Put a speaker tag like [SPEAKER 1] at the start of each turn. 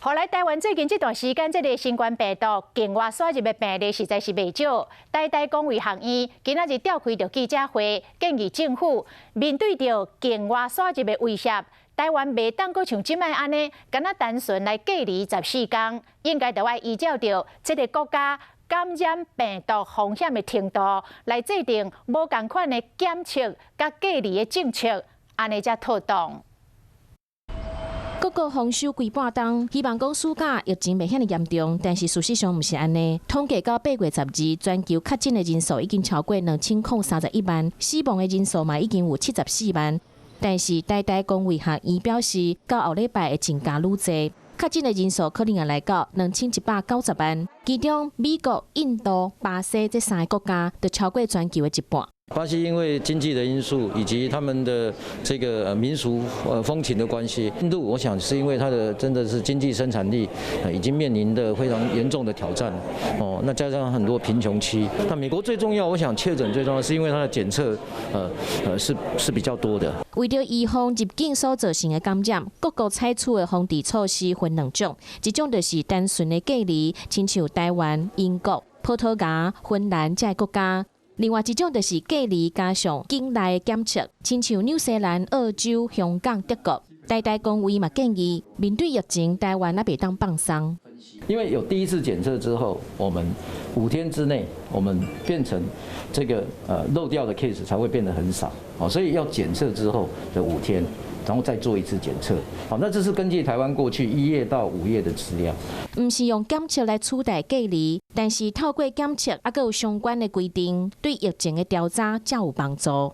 [SPEAKER 1] 予來台灣最近這段時間，這个新冠病毒境外竄入的病例實在是袂少。台大公衛學院今仔日召開著記者會，建議政府面對著境外竄入的威脅，台灣袂當閣像這擺按呢，干焦單純來隔離14天，應該著愛依照著這个國家感染病毒風險的程度來制定無仝款的檢測佮隔離的政策，按呢才妥當。
[SPEAKER 2] 各國封鎖規半冬，希望講暑假疫情袂遐爾嚴重，但是事實上毋是按呢。統計到8月12日，全球確診的人數已經超過2031萬，死亡的人數嘛已經有74萬。但是台大公衛學院表示，到後禮拜會增加愈濟，確診的人數可能會來到2190萬。其中美國、印度、巴西這三个國家都超過全球的一半。
[SPEAKER 3] 巴西因為經濟的因素以及他們的這個民俗風情的關係，印度我想是因為它的真的是經濟生產力已經面臨的非常嚴重的挑戰哦，那加上很多貧窮區。那美國最重要，我想確診最重要是因為它的檢測是比較多的。
[SPEAKER 2] 為著預防入境所造成的感染，各國採取的防治措施分兩種，一種就是單純的隔離，親像台灣、英國、葡萄牙、芬蘭這个國家。另外一種就是隔離加上境內的檢測，親像紐西蘭、澳洲、香港、德國。台大公衛嘛建議，面對疫情，台灣也袂當放鬆。
[SPEAKER 3] 因為有第一次檢測之後，我們5天之內，我們變成這個漏掉的 case 才會變得很少。哦，所以要檢測之後的五天，然後再做一次檢測。好，那這是根據台灣過去1月到5月的資料。
[SPEAKER 2] 毋是用檢測來取代隔離，但是透過檢測，猶閣有相關的規定，對疫情的調查才有幫助。